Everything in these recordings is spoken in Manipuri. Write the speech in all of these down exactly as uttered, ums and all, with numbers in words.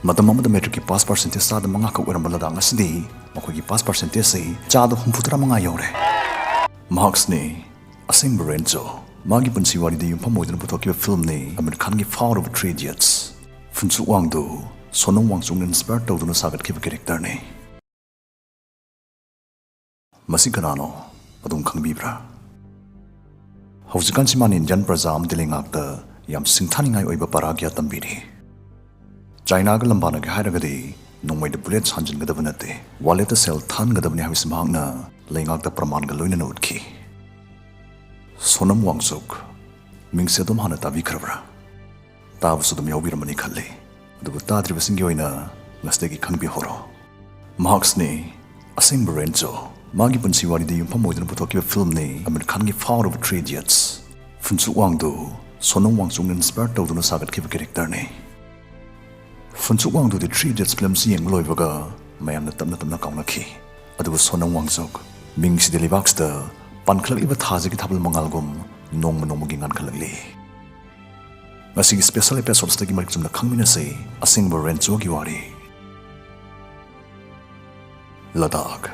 ꯃꯇꯝ ꯑꯃꯗ ꯃꯦꯇ꯭ꯔꯤꯛꯀꯤ ꯄꯥꯁ ꯄꯥꯔꯁꯦꯟꯇꯦꯖ ꯆꯥꯗ ꯃꯉꯥ ꯈꯛ ꯑꯣꯏꯔꯝꯕ ꯂꯗꯥꯛ ꯉꯁꯤꯗꯤ ꯃꯈꯣꯏꯒꯤ ꯄꯥꯁ ꯄꯥꯔꯁꯦꯟꯇꯦꯖꯁꯤ ꯆꯥꯗ ꯍꯨꯝꯐꯨꯇꯔꯥ ꯃꯉꯥ ꯌꯧꯔꯦ꯫ ꯃꯍꯥꯛꯁꯤꯅꯤ ꯑꯁꯦꯡꯕ ꯔꯦꯟꯆꯣ꯫ ꯃꯥꯒꯤ ꯄꯨꯟꯁꯤ ꯋꯥꯔꯤꯗ ꯌꯨꯝꯐꯝ ꯑꯣꯏꯗꯨꯅ ꯄꯨꯊꯣꯛꯈꯤꯕ ꯐꯤꯂꯝꯅꯤ ꯑꯃꯤꯔ ꯈꯥꯟꯒꯤ ꯐꯥꯎꯔꯕ ꯊ꯭ꯔꯤ ꯏꯗꯤꯌꯠꯁ꯫ ꯐꯨꯟꯁꯨꯛ ꯋꯥꯡꯗꯨ ꯁꯣꯅꯝ ꯋꯥꯡꯆꯨꯛꯅ ꯏꯟꯁꯄꯥꯌꯔ ꯇꯧꯗꯨꯅ ꯁꯥꯒꯠꯈꯤꯕ ꯀꯦꯔꯦꯛꯇꯔꯅꯤ꯫ ꯃꯁꯤ ꯀꯅꯥꯅꯣ? ꯑꯗꯨꯝ ꯈꯪꯕꯤꯕ꯭ꯔꯥ? ꯍꯧꯖꯤꯛꯀꯥꯟꯁꯤ ꯃꯥꯅ ꯏꯟꯗꯤꯌꯥꯟ ꯄ꯭ꯔꯖꯥ ꯑꯃꯗꯤ ꯂꯩꯉꯥꯛꯇ ꯌꯥꯝ ꯁꯤꯡꯊꯥꯅꯤꯡꯉꯥꯏ ꯑꯣꯏꯕ ꯄꯔꯥ ꯀꯌꯥ ꯇꯝꯕꯤꯔꯤ꯫ ꯆꯥꯏꯅꯥꯒ ꯂꯝꯕꯥꯅꯒꯦ ꯍꯥꯏꯔꯒꯗꯤ ꯅꯣꯡꯃꯩꯗ ꯕꯨꯂꯦꯠ ꯁꯥꯟꯖꯤꯟꯒꯗꯕ ꯅꯠꯇꯦ, ꯋꯥꯂꯦꯠꯇ ꯁꯦꯜ ꯊꯥꯟꯒꯗꯕꯅꯤ ꯍꯥꯏꯕꯁꯤ ꯃꯍꯥꯛꯅ ꯂꯩꯉꯥꯛꯇ ꯄ꯭ꯔꯃꯥꯟꯒ ꯂꯣꯏꯅꯅ ꯎꯠꯈꯤ꯫ ꯁꯣꯅꯝ ꯋꯥꯡꯆꯨꯛ, ꯃꯤꯡꯁꯦ ꯑꯗꯨꯝ ꯍꯥꯟꯅ ꯇꯥꯕꯤꯈ꯭ꯔꯕ꯭ꯔꯥ? ꯇꯥꯕꯁꯨ ꯑꯗꯨꯝ ꯌꯥꯎꯕꯤꯔꯝꯃꯅꯤ ꯈꯜꯂꯤ꯫ ꯑꯗꯨꯕꯨ ꯇꯥꯗ꯭ꯔꯤꯕꯁꯤꯡꯒꯤ ꯑꯣꯏꯅ ꯉꯁꯤꯗꯒꯤ ꯈꯪꯕꯤꯍꯧꯔꯣ꯫ ꯃꯍꯥꯛꯁꯤꯅꯤ ꯑꯁꯦꯡꯕ ꯔꯦꯟꯆꯣ꯫ ꯃꯥꯒꯤ ꯄꯨꯟꯁꯤ ꯋꯥꯔꯤꯗ ꯌꯨꯝꯐꯝ ꯑꯣꯏꯗꯨꯅ ꯄꯨꯊꯣꯛꯈꯤꯕ ꯐꯤꯂꯝꯅꯤ ꯑꯃꯤꯔ ꯈꯥꯟꯒꯤ ꯐꯥꯎꯔꯕ ꯊ꯭ꯔꯤ ꯏꯗꯤꯌꯠꯁ꯫ ꯐꯨꯟꯁꯨꯛ ꯋꯥꯡꯗꯨ ꯁꯣꯅꯝ ꯋꯥꯡꯆꯨꯛꯅ ꯏꯟꯁꯄꯥꯌꯔ ꯇꯧꯗꯨꯅ ꯁꯥꯒꯠꯈꯤꯕ ꯀꯦꯔꯦꯛꯇꯔꯅꯤ꯫ ꯐꯨꯟꯁꯨꯛ ꯋꯥꯡꯗꯨꯗꯤ ꯊ꯭ꯔꯤ ꯏꯗꯤꯌꯠꯁ ꯐꯤꯂꯝꯁꯤ ꯌꯦꯡꯕ ꯂꯣꯏꯕꯒ ꯃꯌꯥꯝꯅ ꯇꯞꯅ ꯇꯞꯅ ꯀꯥꯎꯅꯈꯤ꯫ ꯑꯗꯨꯕꯨ ꯁꯣꯅꯝ ꯋꯥꯡꯆꯨꯛ ꯃꯤꯡꯁꯤꯗꯤ ꯂꯩꯕꯥꯛꯁꯤꯗ ꯄꯥꯟꯈꯠꯂꯛꯂꯤꯕ ꯊꯥꯁꯤꯒꯤ ꯊꯥꯕꯜ ꯃꯉꯥꯜꯒꯨꯝ ꯅꯣꯡꯃ ꯅꯣꯡꯃꯒꯤ ꯉꯥꯟꯈꯠꯂꯛꯂꯤ꯫ ꯉꯁꯤꯒꯤ ꯁ꯭ꯄꯦꯁꯦꯜ ꯑꯦꯄꯤꯁꯣꯗꯁꯇꯒꯤ ꯃꯔꯤꯛ ꯆꯨꯝꯅ ꯈꯪꯃꯤꯟꯅꯁꯤ ꯑꯁꯦꯡꯕ ꯔꯦꯟꯆꯣꯒꯤ ꯋꯥꯔꯤ꯫ ꯂꯗꯥꯈ꯫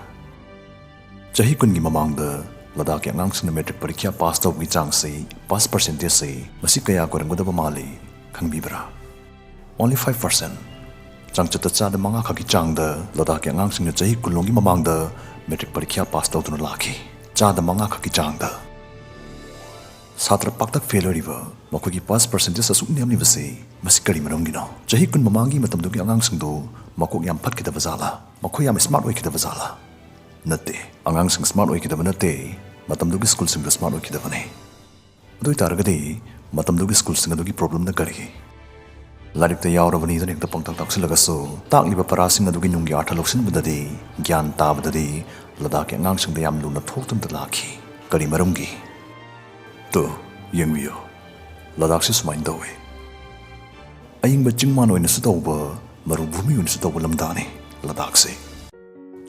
ꯆꯍꯤ ꯀꯨꯟꯒꯤ ꯃꯃꯥꯡꯗ ꯂꯗꯥꯈꯀꯤ ꯑꯉꯥꯡꯁꯤꯡꯅ ꯃꯦꯇ꯭ꯔꯤꯛ ꯄꯔꯤꯈ꯭ꯌꯥ ꯄꯥꯁ ꯇꯧꯕꯒꯤ ꯆꯥꯡꯁꯤ, ꯄꯥꯁ ꯄꯥꯔꯁꯦꯟꯇꯦꯖꯁꯤ, ꯃꯁꯤ ꯀꯌꯥ ꯑꯣꯏꯔꯝꯒꯗꯕ ꯃꯥꯜꯂꯤ? ꯈꯪꯕꯤꯕ꯭ꯔꯥ? Only five percent꯫ ꯆꯥꯡꯆꯠꯇ ꯆꯥꯗ ꯃꯉꯥ ꯈꯛꯀꯤ ꯆꯥꯡꯗ ꯂꯗꯥꯈꯀꯤ ꯑꯉꯥꯡꯁꯤꯡꯅ ꯆꯍꯤ ꯀꯨꯟꯂꯣꯝꯒꯤ ꯃꯃꯥꯡꯗ ꯃꯦꯇ꯭ꯔꯤꯛ ꯄꯔꯤꯈ꯭ꯌꯥ ꯄꯥꯁ ꯇꯧꯗꯨꯅ ꯂꯥꯛꯈꯤ꯫ ꯆꯥꯗ ꯃꯉꯥ ꯈꯛꯀꯤ ꯆꯥꯡꯗ꯫ ꯁꯥꯇ꯭ꯔ ꯄꯥꯛꯇꯛ ꯐꯦꯜ ꯑꯣꯏꯔꯤꯕ, ꯃꯈꯣꯏꯒꯤ ꯄꯥꯁ ꯄꯥꯔꯁꯦꯟꯇꯦꯖ ꯑꯁꯨꯛ ꯅꯦꯝꯂꯤꯕꯁꯤ, ꯃꯁꯤ ꯀꯔꯤ ꯃꯔꯝꯒꯤꯅꯣ? ꯆꯍꯤ ꯀꯨꯟ ꯃꯃꯥꯡꯒꯤ ꯃꯇꯝꯗꯨꯒꯤ ꯑꯉꯥꯡꯁꯤꯡꯗꯨ ꯃꯀꯣꯛ ꯌꯥꯝ ꯐꯠꯈꯤꯗꯕ ꯖꯥꯠꯂꯥ? ꯃꯈꯣꯏ ꯌꯥꯝ ꯁ꯭ꯃꯥꯔꯠ ꯑꯣꯏꯈꯤꯗꯕ ꯖꯥꯠꯂꯥ? ꯅꯠꯇꯦ, ꯑꯉꯥꯡꯁꯤꯡ ꯁ꯭ꯃꯥꯔꯠ ꯑꯣꯏꯈꯤꯗꯕ ꯅꯠꯇꯦ, ꯃꯇꯝꯗꯨꯒꯤ ꯁ꯭ꯀꯨꯜꯁꯤꯡꯗꯨ ꯁ꯭ꯃꯥꯔꯠ ꯑꯣꯏꯈꯤꯗꯕꯅꯤ꯫ ꯑꯗꯨ ꯑꯣꯏꯇꯥꯔꯒꯗꯤ ꯃꯇꯝꯗꯨꯒꯤ ꯁ꯭ꯀꯨꯜꯁꯤꯡ ꯑꯗꯨꯒꯤ ꯄ꯭ꯔꯣꯕ꯭ꯂꯦꯝꯅ ꯀꯔꯤ? ꯂꯥꯏꯔꯤꯛꯇ ꯌꯥꯎꯔꯕꯅꯤꯗꯅ ꯍꯦꯛꯇ ꯄꯪꯇꯥꯛ ꯇꯥꯛꯁꯤꯜꯂꯒꯁꯨ, ꯇꯥꯛꯂꯤꯕ ꯄꯔꯥꯁꯤꯡ ꯑꯗꯨꯒꯤ ꯅꯨꯡꯒꯤ ꯑꯥꯔꯊ ꯂꯧꯁꯤꯟꯕꯗꯗꯤ, ꯒ꯭ꯌꯥꯟ ꯇꯥꯕꯗꯗꯤ ꯂꯗꯥꯈꯀꯤ ꯑꯉꯥꯡꯁꯤꯡꯗ ꯌꯥꯝ ꯂꯨꯅ ꯊꯣꯛꯇꯨꯅꯇ ꯂꯥꯛꯈꯤ꯫ ꯀꯔꯤ ꯃꯔꯝꯒꯤ? ꯇꯨ, ꯌꯦꯡꯕꯤꯌꯨ꯫ ꯂꯗꯥꯈꯁꯤ ꯁꯨꯃꯥꯏꯅ ꯇꯧꯏ꯫ ꯑꯏꯪꯕ ꯆꯤꯡꯃꯥꯟ ꯑꯣꯏꯅꯁꯨ ꯇꯧꯕ, ꯃꯔꯨꯚꯨꯃꯤ ꯑꯣꯏꯅꯁꯨ ꯇꯧꯕ ꯂꯝꯗꯥꯅꯤ ꯂꯗꯥꯈꯁꯤ꯫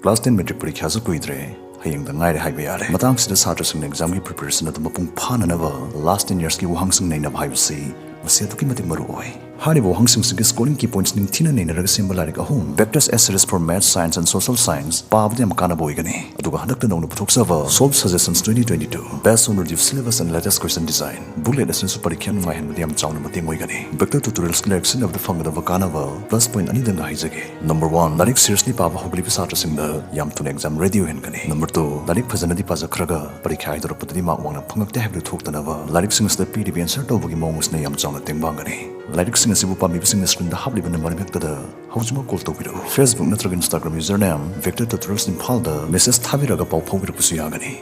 ꯀ꯭ꯂꯥꯁ ꯇꯦꯟ ꯃꯦꯇ꯭ꯔꯤꯛ ꯄꯔꯤꯈ꯭ꯌꯥꯁꯨ ꯀꯨꯏꯗ꯭ꯔꯦ, ꯍꯌꯦꯡꯗ ꯉꯥꯏꯔꯦ ꯍꯥꯏꯕ ꯌꯥꯔꯦ꯫ ꯃꯇꯥꯡꯁꯤꯗ ꯁꯥꯇ꯭ꯔꯁꯤꯡꯅ ꯑꯦꯛꯖꯥꯝꯒꯤ ꯄ꯭ꯔꯤꯄꯦꯔꯦꯁꯟ ꯑꯗꯨ ꯃꯄꯨꯡ ꯐꯥꯅꯅꯕ ꯂꯥꯁ ꯇꯦꯟ ꯌꯔꯁꯀꯤ ꯋꯥꯍꯪꯁꯤꯡ ꯅꯩꯅꯕ ꯍꯥꯏꯕꯁꯤ ꯃꯁꯤ ꯑꯗꯨꯛꯀꯤ ꯃꯇꯤꯛ ꯃꯔꯨ ꯑꯣꯏ꯫ ꯍꯥꯏꯔꯤꯕ ꯋꯥꯍꯪꯁꯤꯡꯁꯤꯒꯤ scoring key points ꯅꯤꯡꯊꯤꯅ ꯅꯩꯅꯔꯒ ꯁꯦꯝꯕ ꯂꯥꯏꯔꯤꯛ ꯑꯍꯨꯝ, Vectors as Series for Maths, Science and Social Science, ꯄꯥꯕꯗ ꯌꯥꯝ ꯀꯥꯟꯅꯕ ꯑꯣꯏꯒꯅꯤ꯫ ꯑꯗꯨꯒ ꯍꯟꯗꯛꯇ ꯅꯧꯅ ꯄꯨꯊꯣꯛꯆꯕ Solve Suggestions twenty twenty-two, Based on Reduced Syllabus and Latest Question Design booklet ꯑꯁꯤꯅꯁꯨ ꯄꯔꯤꯈ꯭ꯌꯥ ꯅꯨꯡꯉꯥꯏꯍꯟꯕꯗ ꯌꯥꯝ ꯆꯥꯎꯅ ꯃꯇꯦꯡ ꯑꯣꯏꯒꯅꯤ꯫ Vector Tutorials ꯂꯥꯏꯔꯤꯛ ꯁꯤꯖꯤꯟꯅꯕꯗ ꯐꯪꯒꯗꯕ ꯀꯥꯟꯅꯕ plus point ꯑꯅꯤꯗꯪꯒ ꯍꯥꯏꯖꯒꯦ꯫ Number one, ꯂꯥꯏꯔꯤꯛ seriously ꯄꯥꯕ ꯍꯧꯒꯠꯂꯤꯕ ꯁꯥꯇ꯭ꯔꯁꯤꯡꯗ ꯌꯥꯝ ꯊꯨꯅ exam ready ꯑꯣꯏꯍꯟꯒꯅꯤ꯫ Number two, ꯂꯥꯏꯔꯤꯛ ꯐꯖꯅꯗꯤ ꯄꯥꯖꯈ꯭ꯔꯒ ꯄꯔꯤꯈ꯭ꯌꯥ ꯍꯥꯏꯗꯣꯔꯛꯄꯗꯗꯤ mark ꯋꯥꯡꯅ ꯐꯪꯉꯛꯇꯦ ꯍꯥꯏꯕꯗꯨ ꯊꯣꯛꯇꯅꯕ ꯂꯥꯏꯔꯤꯛꯁꯤꯡ ꯑꯁꯤꯗ ꯄꯤꯔꯤꯕ answer ꯇꯧꯕꯒꯤ ꯃꯑꯣꯡ ꯑꯁꯤꯅ ꯌꯥꯝ ꯆꯥꯎꯅ ꯇꯦꯡꯕꯥꯡꯒꯅꯤ꯫ ꯂꯥꯏꯔꯤꯛꯁꯤꯡ ꯑꯁꯤꯕꯨ ꯄꯥꯝꯕꯤꯕꯁꯤꯡꯅ screenꯗ ꯍꯥꯞꯂꯤꯕ number ꯍꯦꯛꯇꯗ ꯍꯧꯖꯤꯛꯃꯛ call ꯇꯧꯕꯤꯔꯛꯎ꯫ Facebook ꯅꯠꯇ꯭ꯔꯒ Instagram username Vector Tutorials ꯏꯝꯐꯥꯜꯗ message ꯊꯥꯕꯤꯔꯒ ꯄꯥꯎ ꯐꯥꯎꯕꯤꯔꯛꯄꯁꯨ ꯌꯥꯒꯅꯤ꯫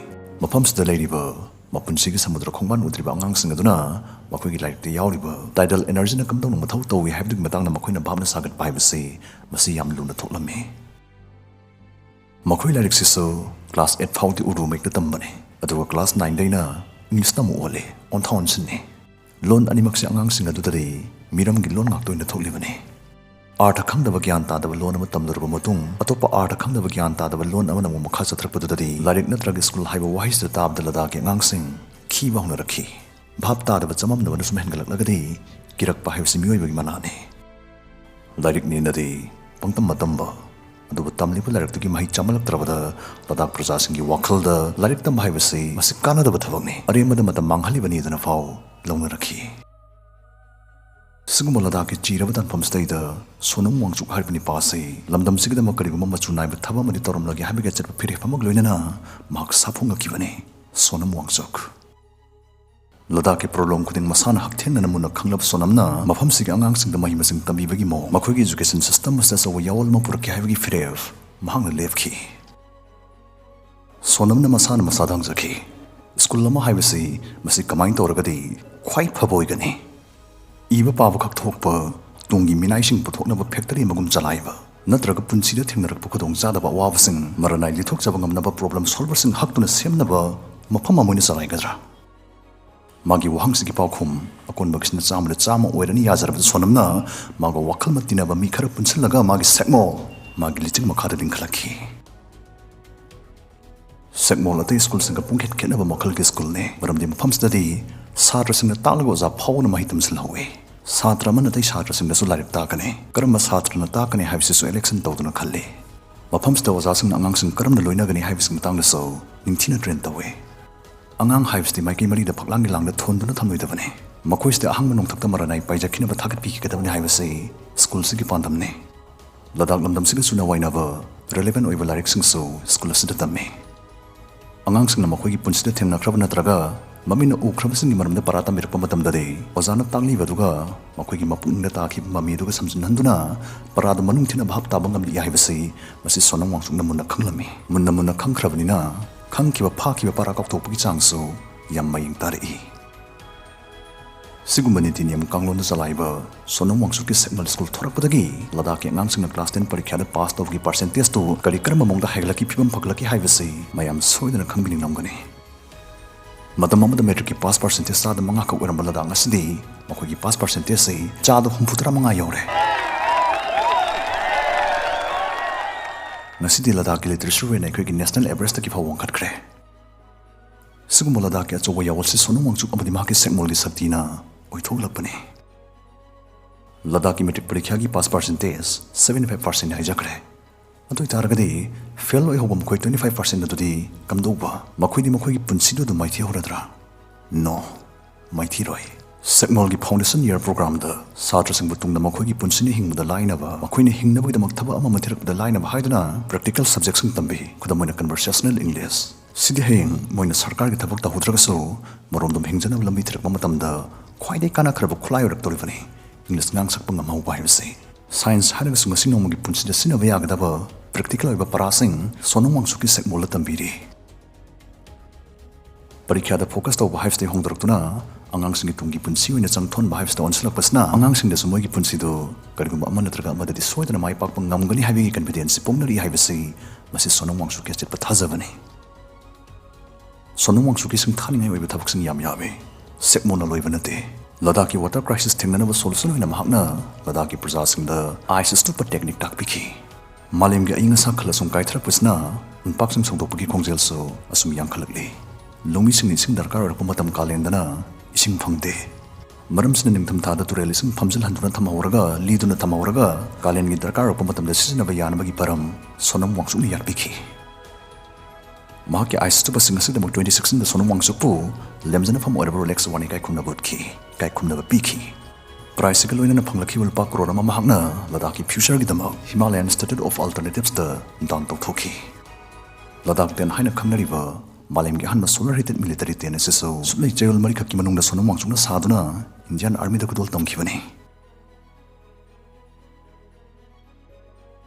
ꯃꯐꯝꯁꯤꯗ ꯂꯩꯔꯤꯕ ꯃꯄꯨꯟꯁꯤꯒꯤ ꯁꯃꯨꯗ꯭ꯔ ꯈꯣꯡꯕꯥꯟ ꯎꯗ꯭ꯔꯤꯕ ꯑꯉꯥꯡꯁꯤꯡ ꯑꯗꯨꯅ ꯃꯈꯣꯏꯒꯤ ꯂꯥꯏꯔꯤꯛꯇ ꯌꯥꯎꯔꯤꯕ tidal energyꯅ ꯀꯝꯗꯧꯅ ꯃꯊꯧ ꯇꯧꯏ ꯍꯥꯏꯕꯗꯨꯒꯤ ꯃꯇꯥꯡꯗ ꯃꯈꯣꯏꯅ ꯚꯥꯞꯅ ꯁꯥꯒꯠꯄ ꯍꯥꯏꯕꯁꯤ ꯃꯁꯤ ꯌꯥꯝ ꯂꯨꯅ ꯊꯣꯛꯂꯝꯃꯤ꯫ ꯃꯈꯣꯏ ꯂꯥꯏꯔꯤꯛꯁꯤꯁꯨ class eight ꯐꯥꯎꯗꯤ ꯎꯔꯗꯨ ꯃꯌꯦꯛꯇ ꯇꯝꯕꯅꯤ, ꯑꯗꯨꯒ class nineꯗꯩꯅ Englishꯇ ꯑꯃꯨꯛ ꯑꯣꯜꯂꯤ, ꯑꯣꯟꯊꯥ ꯑꯣꯟꯁꯤꯟꯅꯤ꯫ ꯂꯣꯟ ꯑꯅꯤꯃꯛꯁꯤ ꯑꯉꯥꯡꯁꯤꯡ ꯑꯗꯨꯗꯗꯤ ꯃꯤꯔꯝꯒꯤ ꯂꯣꯟ ꯉꯥꯛꯇ ꯑꯣꯏꯅ ꯊꯣꯛꯂꯤꯕꯅꯤ꯫ ꯑꯥꯔꯊ ꯈꯪꯗꯕ, ꯒ꯭ꯌꯥꯟ ꯇꯥꯗꯕ ꯂꯣꯟ ꯑꯃ ꯇꯝꯂꯨꯔꯕ ꯃꯇꯨꯡ, ꯑꯇꯣꯞꯄ ꯑꯥꯔꯊ ꯈꯪꯗꯕ, ꯒ꯭ꯌꯥꯟ ꯇꯥꯗꯕ ꯂꯣꯟ ꯑꯃꯅ ꯑꯃꯨꯛ ꯃꯈꯥ ꯆꯠꯊꯔꯛꯄꯗꯨꯗꯗꯤ ꯂꯥꯏꯔꯤꯛ ꯅꯠꯇ꯭ꯔꯒ school ꯍꯥꯏꯕ ꯋꯥꯍꯩꯁꯤꯗ ꯇꯥꯕꯗ ꯂꯗꯥꯈꯀꯤ ꯑꯉꯥꯡꯁꯤꯡ ꯈꯤꯕ ꯍꯧꯅꯔꯛꯈꯤ꯫ ꯚꯥꯞ ꯇꯥꯗꯕ, ꯆꯃꯝꯅꯕꯅ ꯁꯨꯝ ꯍꯦꯟꯒꯠꯂꯛꯂꯒꯗꯤ ꯀꯤꯔꯛꯄ ꯍꯥꯏꯕꯁꯤ ꯃꯤꯑꯣꯏꯕꯒꯤ ꯃꯅꯥꯅꯤ꯫ ꯂꯥꯏꯔꯤꯛꯅꯦꯅꯗꯤ ꯄꯪꯇꯝ ꯃꯇꯝꯕ, ꯑꯗꯨꯕꯨ ꯇꯝꯂꯤꯕ ꯂꯥꯏꯔꯤꯛꯇꯨꯒꯤ ꯃꯍꯩ ꯆꯥꯃꯜꯂꯛꯇ꯭ꯔꯕꯗ ꯂꯗꯥꯈ ꯄ꯭ꯔꯖꯥꯁꯤꯡꯒꯤ ꯋꯥꯈꯜꯗ ꯂꯥꯏꯔꯤꯛ ꯇꯝꯕ ꯍꯥꯏꯕꯁꯤ ꯃꯁꯤ ꯀꯥꯟꯅꯗꯕ ꯊꯕꯛꯅꯤ, ꯑꯔꯦꯝꯕꯗ ꯃꯇꯝ ꯃꯥꯡꯍꯜꯂꯤꯕꯅꯤꯗꯅ ꯐꯥꯎ ꯂꯧꯅꯔꯛꯈꯤ꯫ ꯁꯤꯒꯨꯝꯕ ꯂꯗꯥꯈꯀꯤ ꯆꯤꯔꯕ ꯇꯥꯟꯐꯝꯁꯤꯗꯩꯗ ꯁꯣꯅꯝ ꯋꯥꯡꯆꯨꯛ ꯍꯥꯏꯔꯤꯕ ꯅꯤꯄꯥ ꯑꯁꯤ ꯂꯝꯗꯝꯁꯤꯒꯤꯗꯃꯛ ꯀꯔꯤꯒꯨꯝꯕ ꯃꯆꯨ ꯅꯥꯏꯕ ꯊꯕꯛ ꯑꯃꯗꯤ ꯇꯧꯔꯝꯂꯒꯦ ꯍꯥꯏꯕꯒꯤ ꯑꯆꯦꯠꯄ ꯐꯤꯔꯦꯞ ꯑꯃꯒ ꯂꯣꯏꯅꯅ ꯃꯍꯥꯛ ꯁꯥꯐꯣꯡꯉꯛꯈꯤꯕꯅꯤ꯫ ꯁꯣꯅꯝ ꯋꯥꯡꯆꯨꯛ꯫ ꯂꯗꯥꯈꯀꯤ problem ꯈꯨꯗꯤꯡ ꯃꯁꯥꯅ ꯍꯛꯊꯦꯡꯅꯅ ꯃꯨꯟꯅ ꯈꯪꯂꯕ ꯁꯣꯅꯝꯅ ꯃꯐꯝꯁꯤꯒꯤ ꯑꯉꯥꯡꯁꯤꯡꯗ ꯃꯍꯩ ꯃꯁꯤꯡ ꯇꯝꯕꯤꯕꯒꯤ ꯃꯑꯣꯡ, ꯃꯈꯣꯏꯒꯤ education system ꯑꯁꯤꯗ ꯑꯆꯧꯕ ꯌꯥꯑꯣꯜ ꯑꯃ ꯄꯨꯔꯛꯈꯤ ꯍꯥꯏꯕꯒꯤ ꯐꯤꯔꯦꯞ ꯃꯍꯥꯛꯅ ꯂꯦꯞꯈꯤ꯫ ꯁꯣꯅꯝꯅ ꯃꯁꯥꯅ ꯃꯁꯥꯗ ꯍꯪꯖꯈꯤ, "School ꯑꯃ ꯍꯥꯏꯕꯁꯤ ꯃꯁꯤ ꯀꯃꯥꯏꯅ ꯇꯧꯔꯒꯗꯤ ꯈ꯭ꯋꯥꯏ ꯐꯕ ꯑꯣꯏꯒꯅꯤ? ꯏꯕ ꯄꯥꯕ ꯈꯛ ꯊꯣꯛꯄ, ꯇꯨꯡꯒꯤ ꯃꯤꯅꯥꯏꯁꯤꯡ ꯄꯨꯊꯣꯛꯅꯕ factory ꯑꯃꯒꯨꯝ ꯆꯂꯥꯏꯕ, ꯅꯠꯇ꯭ꯔꯒ ꯄꯨꯟꯁꯤꯗ ꯊꯦꯡꯅꯔꯛꯄ ꯈꯨꯗꯣꯡꯆꯥꯗꯕ ꯑꯋꯥꯕꯁꯤꯡ ꯃꯔꯅꯥꯏ ꯂꯤꯊꯣꯛꯆꯕ ꯉꯝꯅꯕ problem solverꯁꯤꯡ ꯍꯛꯇꯨꯅ ꯁꯦꯝꯅꯕ ꯃꯐꯝ ꯑꯃ ꯑꯣꯏꯅ ꯆꯂꯥꯏꯒꯗ꯭ꯔꯥ?" ꯃꯥꯒꯤ ꯋꯥꯍꯪꯁꯤꯒꯤ ꯄꯥꯎꯈꯨꯝ ꯑꯀꯣꯟꯕꯒꯤꯁꯤꯅ ꯆꯥꯝꯃꯗ ꯆꯥꯝꯃ ꯑꯣꯏꯔꯅꯤ ꯌꯥꯖꯔꯕꯗ ꯁꯣꯅꯝꯅ ꯃꯥꯒ ꯋꯥꯈꯜ ꯃꯠ ꯇꯤꯟꯅꯕ ꯃꯤ ꯈꯔ ꯄꯨꯟꯁꯤꯜꯂꯒ ꯃꯥꯒꯤ ꯁꯦꯛꯃꯣꯜ ꯃꯥꯒꯤ ꯂꯤꯆꯤꯡ ꯃꯈꯥꯗ ꯂꯤꯡꯈꯠꯂꯛꯈꯤ꯫ ꯁꯦꯛꯃꯣꯜ ꯑꯇꯩ schoolꯁꯤꯡꯒ ꯄꯨꯡꯈꯦꯠ ꯈꯦꯠꯅꯕ ꯃꯈꯜꯒꯤ schoolꯅꯤ, ꯃꯔꯝꯗꯤ ꯃꯐꯝꯁꯤꯗꯗꯤ ꯁꯥꯇ꯭ꯔꯁꯤꯡꯅ ꯇꯥꯛꯂꯒ ꯑꯣꯖꯥ ꯐꯥꯎꯕꯅ ꯃꯍꯩ ꯇꯝꯁꯤꯜꯍꯧꯏ꯫ ꯁꯥꯇ꯭ꯔ ꯑꯃꯅ ꯑꯇꯩ ꯁꯥꯇ꯭ꯔꯁꯤꯡꯗꯁꯨ ꯂꯥꯏꯔꯤꯛ ꯇꯥꯛꯀꯅꯤ꯫ ꯀꯔꯝꯕ ꯁꯥꯇ꯭ꯔꯅ ꯇꯥꯛꯀꯅꯤ ꯍꯥꯏꯕꯁꯤꯁꯨ election ꯇꯧꯗꯨꯅ ꯈꯜꯂꯤ꯫ ꯃꯐꯝꯁꯤꯗ ꯑꯣꯖꯥꯁꯤꯡꯅ ꯑꯉꯥꯡꯁꯤꯡ ꯀꯔꯝꯅ ꯂꯣꯏꯅꯒꯅꯤ ꯍꯥꯏꯕꯁꯤꯒꯤ ꯃꯇꯥꯡꯗꯁꯨ ꯅꯤꯡꯊꯤꯅ train ꯇꯧꯏ꯫ ꯑꯉꯥꯡ ꯍꯥꯏꯕꯁꯤꯗꯤ ꯃꯥꯏꯀꯩ ꯃꯔꯤꯗ ꯐꯛꯂꯥꯡꯒꯤ ꯂꯥꯡꯗ ꯊꯣꯟꯗꯨꯅ ꯊꯝꯂꯣꯏꯗꯕꯅꯤ꯫ ꯃꯈꯣꯏꯁꯤꯗ ꯑꯍꯥꯡꯕ ꯅꯣꯡꯊꯛꯇ ꯃꯔꯥꯅꯥꯏ ꯄꯥꯏꯖꯈꯤꯅꯕ ꯊꯥꯒꯠꯄꯤꯈꯤꯒꯗꯕꯅꯤ ꯍꯥꯏꯕꯁꯤ ꯁ꯭ꯀꯨꯜꯁꯤꯒꯤ ꯄꯥꯟꯗꯝꯅꯤ꯫ ꯂꯗꯥꯈ ꯂꯝꯗꯝꯁꯤꯒ ꯆꯨꯅ ꯋꯥꯏꯅꯕ relevant ꯑꯣꯏꯕ ꯂꯥꯏꯔꯤꯛꯁꯤꯡꯁꯨ ꯁ꯭ꯀꯨꯜ ꯑꯁꯤꯗ ꯇꯝꯃꯤ꯫ ꯑꯉꯥꯡꯁꯤꯡꯅ ꯃꯈꯣꯏꯒꯤ ꯄꯨꯟꯁꯤꯗ ꯊꯦꯡꯅꯈ꯭ꯔꯕ ꯅꯠꯇ꯭ꯔꯒ ꯃꯃꯤꯠꯅ ꯎꯈ꯭ꯔꯕꯁꯤꯡꯒꯤ ꯃꯔꯝꯗ ꯄꯔꯥ ꯇꯝꯕꯤꯔꯛꯄ ꯃꯇꯝꯗꯗꯤ, ꯑꯣꯖꯥꯅ ꯇꯥꯛꯂꯤꯕꯗꯨꯒ ꯃꯈꯣꯏꯒꯤ ꯃꯄꯨꯛꯅꯤꯡꯗ ꯇꯥꯈꯤꯕ ꯃꯃꯤꯗꯨꯒ ꯁꯝꯖꯤꯟꯅꯍꯟꯗꯨꯅ ꯄꯔꯥꯗꯨ ꯃꯅꯨꯡ ꯊꯤꯟꯅ ꯚꯥꯞ ꯇꯥꯕ ꯉꯝꯂꯤ ꯍꯥꯏꯕꯁꯤ ꯃꯁꯤ ꯁꯣꯅꯝ ꯋꯥꯡꯆꯨꯛꯅ ꯃꯨꯟꯅ ꯈꯪꯂꯝꯃꯤ꯫ ꯃꯨꯟꯅ ꯃꯨꯟꯅ ꯈꯪꯈ꯭ꯔꯕꯅꯤꯅ, ꯈꯪꯈꯤꯕ ꯐꯥꯈꯤꯕ ꯄꯔꯥ ꯀꯥꯎꯊꯣꯛꯄꯒꯤ ꯆꯥꯡꯁꯨ ꯌꯥꯝ ꯃꯌꯦꯡ ꯇꯥꯔꯛꯏ꯫ ꯁꯤꯒꯨꯝꯕ ꯅꯤꯇꯤ ꯅꯤꯌꯝ ꯀꯥꯡꯂꯣꯟꯗ ꯆꯂꯥꯏꯕ ꯁꯣꯅꯝ ꯋꯥꯡꯆꯨꯛꯀꯤ ꯁꯦꯛꯃꯜ ꯁ꯭ꯀꯨꯜ ꯊꯣꯔꯛꯄꯗꯒꯤ ꯂꯗꯥꯈꯀꯤ ꯑꯉꯥꯡꯁꯤꯡꯅ class ten ꯄꯔꯤꯈ꯭ꯌꯥꯗ pass ꯇꯧꯕꯒꯤ percentageꯇꯨ ꯀꯔꯤ ꯀꯔꯝꯕ ꯃꯑꯣꯡꯗ ꯍꯦꯟꯒꯠꯂꯛꯈꯤ, ꯐꯤꯕꯝ ꯐꯒꯠꯂꯛꯈꯤ ꯍꯥꯏꯕꯁꯤ ꯃꯌꯥꯝ ꯁꯣꯏꯗꯅ ꯈꯪꯕꯤꯅꯤꯡꯂꯝꯒꯅꯤ꯫ ꯃꯇꯝ ꯑꯃꯗ matricꯀꯤ pass percentage ꯆꯥꯗ ꯃꯉꯥ ꯈꯛ ꯑꯣꯏꯔꯝꯕ ꯂꯗꯥꯈ ꯉꯁꯤꯗꯤ ꯃꯈꯣꯏꯒꯤ pass percentageꯁꯤ ꯆꯥꯗ ꯍꯨꯝꯐꯨꯇꯔꯥ ꯃꯉꯥ ꯌꯧꯔꯦ꯫ ꯉꯁꯤꯗꯤ ꯂꯗꯥꯈꯀꯤ literacy rateꯅ ꯑꯩꯈꯣꯏꯒꯤ national averageꯇꯒꯤ ꯐꯥꯎ ꯋꯥꯡꯈꯠꯈ꯭ꯔꯦ꯫ ꯁꯤꯒꯨꯝꯕ ꯂꯗꯥꯈꯀꯤ ꯑꯆꯧꯕ ꯌꯥꯑꯣꯜꯁꯤ ꯁꯣꯅꯝ ꯋꯥꯡꯆꯨꯛ ꯑꯃꯗꯤ ꯃꯍꯥꯛꯀꯤ ꯁꯦꯛꯃꯣꯜꯒꯤ ꯁꯛꯇꯤꯅ ꯑꯣꯏꯊꯣꯛꯂꯛꯄꯅꯤ꯫ ꯂꯗꯥꯈꯀꯤ matric ꯄꯔꯤꯈ꯭ꯌꯥꯒꯤ pass percentage seventy five percent ꯍꯥꯏꯖꯈ꯭ꯔꯦ꯫ ꯑꯗꯨ ꯑꯣꯏꯇꯥꯔꯒꯗꯤ fail ꯑꯣꯏꯍꯧꯕ ꯃꯈꯣꯏ twenty five percent ꯑꯗꯨꯗꯤ ꯀꯝꯗꯧꯕ? ꯃꯈꯣꯏꯗꯤ ꯃꯈꯣꯏꯒꯤ ꯄꯨꯟꯁꯤꯗꯨ ꯑꯗꯨꯝ ꯃꯥꯏꯊꯤꯍꯧꯔꯗ꯭ꯔꯥ? No, ꯃꯥꯏꯊꯤꯔꯣꯏ꯫ ꯁꯦꯛꯃꯣꯜꯒꯤ foundation year programꯗ ꯁꯥꯇ꯭ꯔꯁꯤꯡꯕꯨ ꯇꯨꯡꯗ ꯃꯈꯣꯏꯒꯤ ꯄꯨꯟꯁꯤꯅ ꯍꯤꯡꯕꯗ ꯂꯥꯏꯅꯕ, ꯃꯈꯣꯏꯅ ꯍꯤꯡꯅꯕꯒꯤꯗꯛ ꯊꯕꯛ ꯑꯃ ꯑꯃ ꯊꯤꯔꯛꯄꯗ ꯂꯥꯏꯅꯕ ꯍꯥꯏꯗꯨꯅ practical subjectꯁꯤꯡ ꯇꯝꯕꯤ꯫ ꯈꯨꯗꯝ ꯑꯣꯏꯅ conversational English꯫ ꯁꯤꯗꯤ ꯍꯌꯦꯡ ꯃꯣꯏꯅ ꯁꯔꯀꯥꯔꯒꯤ ꯊꯕꯛ ꯇꯧꯍꯧꯗ꯭ꯔꯒꯁꯨ ꯃꯔꯣꯝꯗꯣꯝ ꯍꯤꯡꯖꯅꯕ ꯂꯝꯕꯤ ꯊꯤꯔꯛꯄ ꯃꯇꯝꯗ ꯈ꯭ꯋꯥꯏꯗꯒꯤ ꯀꯥꯟꯅꯈ꯭ꯔꯕ ꯈꯨꯠꯂꯥꯏ ꯑꯣꯏꯔꯛꯇꯧꯔꯤꯕꯅꯤ꯫ English ꯉꯥꯡ ꯁꯛꯄ ꯉꯝꯍꯧꯕ ꯍꯥꯏꯕꯁꯤ꯫ Science ꯍꯥꯏꯔꯒꯁꯨ ꯉꯁꯤ ꯅꯣꯡꯃꯒꯤ ꯄꯨꯟꯁꯤꯗ ꯁꯤꯖꯤꯟꯅꯕ ꯌꯥꯒꯗꯕ practical ꯑꯣꯏꯕ ꯄꯔꯥꯁꯤꯡ ꯁꯣꯅꯝ ꯋꯥꯡꯆꯨꯛꯀꯤ ꯁꯦꯛꯃꯣꯜꯗ ꯇꯝꯕꯤꯔꯤ꯫ ꯄꯔꯤꯈ꯭ꯌꯥꯗ focus ꯇꯧꯕ ꯍꯥꯏꯕꯁꯤꯗꯒꯤ ꯍꯣꯡꯗꯣꯔꯛꯇꯨꯅ ꯑꯉꯥꯡꯁꯤꯡꯒꯤ ꯇꯨꯡꯒꯤ ꯄꯨꯟꯁꯤ ꯑꯣꯏꯅ ꯆꯪ ꯊꯣꯟꯕ ꯍꯥꯏꯕꯁꯤꯗ ꯑꯣꯟꯁꯤꯜꯂꯛꯄꯁꯤꯅ ꯑꯉꯥꯡꯁꯤꯡꯗꯁꯨ ꯃꯣꯏꯒꯤ ꯄꯨꯟꯁꯤꯗꯨ ꯀꯔꯤꯒꯨꯝꯕ ꯑꯃ ꯅꯠꯇ꯭ꯔꯒ ꯑꯃꯗꯗꯤ ꯁꯣꯏꯗꯅ ꯃꯥꯏ ꯄꯥꯛꯄ ꯉꯝꯒꯅꯤ ꯍꯥꯏꯕꯒꯤ confidence ꯄꯣꯛꯅꯔꯤ ꯍꯥꯏꯕꯁꯤ ꯃꯁꯤ ꯁꯣꯅꯝ ꯋꯥꯡꯆꯨꯛꯀꯤ ꯑꯆꯦꯠꯄ ꯊꯥꯖꯕꯅꯤ꯫ ꯁꯣꯅꯝ ꯋꯥꯡꯆꯨꯛꯀꯤ ꯁꯤꯡꯊꯥꯅꯤꯡꯉꯥꯏ ꯑꯣꯏꯕ ꯊꯕꯛꯁꯤꯡ ꯌꯥꯝ ꯌꯥꯝꯃꯤ꯫ ꯁꯦꯛꯃꯣꯜꯅ ꯂꯣꯏꯕ ꯅꯠꯇꯦ꯫ ꯂꯗꯥꯈꯀꯤ water crisis ꯊꯦꯡꯅꯅꯕ solution ꯑꯣꯏꯅ ꯃꯍꯥꯛꯅ ꯂꯗꯥꯈꯀꯤ ꯄ꯭ꯔꯖꯥꯁꯤꯡꯗ ice stupa technique ꯇꯥꯛꯄꯤꯈꯤ꯫ ꯃꯥꯂꯦꯝꯒꯤ ꯑꯏꯪ ꯑꯁꯥ ꯈꯜ ꯑꯁꯨꯝ ꯀꯥꯏꯊꯔꯛꯄꯁꯤꯅ ꯎꯟꯄꯥꯛꯁꯤꯡ ꯁꯧꯗꯣꯛꯄꯒꯤ ꯈꯣꯡꯖꯦꯜꯁꯨ ꯑꯁꯨꯝ ꯌꯥꯡꯈꯠꯂꯛꯂꯤ꯫ ꯂꯧꯃꯤꯁꯤꯡꯅ ꯏꯁꯤꯡ ꯗꯔꯀꯥꯔ ꯑꯣꯏꯔꯛꯄ ꯃꯇꯝ ꯀꯥꯂꯦꯟꯗꯅ ꯏꯁꯤꯡ ꯐꯪꯗꯦ꯫ ꯃꯔꯝꯁꯤꯅ ꯅꯤꯡꯊꯝꯊꯥꯗ ꯇꯨꯔꯦꯜ ꯏꯁꯤꯡ ꯐꯝꯖꯤꯜꯍꯟꯗꯨꯅ ꯊꯝꯍꯧꯔꯒ, ꯂꯤꯗꯨꯅ ꯊꯝꯍꯧꯔꯒ, ꯀꯥꯂꯦꯟꯒꯤ ꯗꯔꯀꯥꯔ ꯑꯣꯏꯔꯛꯄ ꯃꯇꯝꯗ ꯁꯤꯖꯤꯟꯅꯕ ꯌꯥꯅꯕꯒꯤ ꯄꯔꯝ ꯁꯣꯅꯝ ꯋꯥꯡꯆꯨꯛꯅ ꯌꯥꯠꯄꯤꯈꯤ꯫ ꯃꯍꯥꯛꯀꯤ ꯑꯥꯏꯁ ꯑꯆꯨꯞꯄꯁꯤꯡ ꯑꯁꯤꯒꯤꯗꯃꯛ twenty sixteen ꯗ ꯁꯣꯅꯝ ꯋꯥꯡꯆꯨꯛꯄꯨ ꯂꯦꯝꯖꯅꯐꯝ ꯑꯣꯏꯔꯕ Rolex Award ꯅ ꯏꯀꯥꯏ ꯈꯨꯝꯅꯕ ꯎꯠꯈꯤ, ꯏꯀꯥꯏ ꯈꯨꯝꯅꯕ ꯄꯤꯈꯤ꯫ Prize ꯁꯤꯒ ꯂꯣꯏꯅꯅ ꯐꯪꯂꯛꯈꯤꯕ ꯂꯨꯄꯥ ꯀ꯭ꯔꯣꯔ ꯑꯃ ꯃꯍꯥꯛꯅ ꯂꯗꯥꯈꯀꯤ future ꯒꯤꯗꯃꯛ Himalayan Institute of Alternatives ꯇ ꯗꯥꯟ ꯇꯧꯊꯣꯛꯈꯤ꯫ ꯂꯗꯥꯈ ꯇꯦꯟ ꯍꯥꯏꯅ ꯈꯪꯅꯔꯤꯕ ꯃꯥꯂꯦꯝꯒꯤ ꯑꯍꯥꯟꯕ solar heated military tent ꯑꯁꯤꯁꯨ ꯁꯨꯞꯂꯩ ꯆꯌꯣꯜ ꯃꯔꯤꯈꯛꯀꯤ ꯃꯅꯨꯡꯗ ꯁꯣꯅꯝ ꯋꯥꯡꯆꯨꯛꯅ ꯁꯥꯗꯨꯅ Indian Army ꯗ ꯈꯨꯗꯣꯜ ꯇꯝꯈꯤꯕꯅꯤ꯫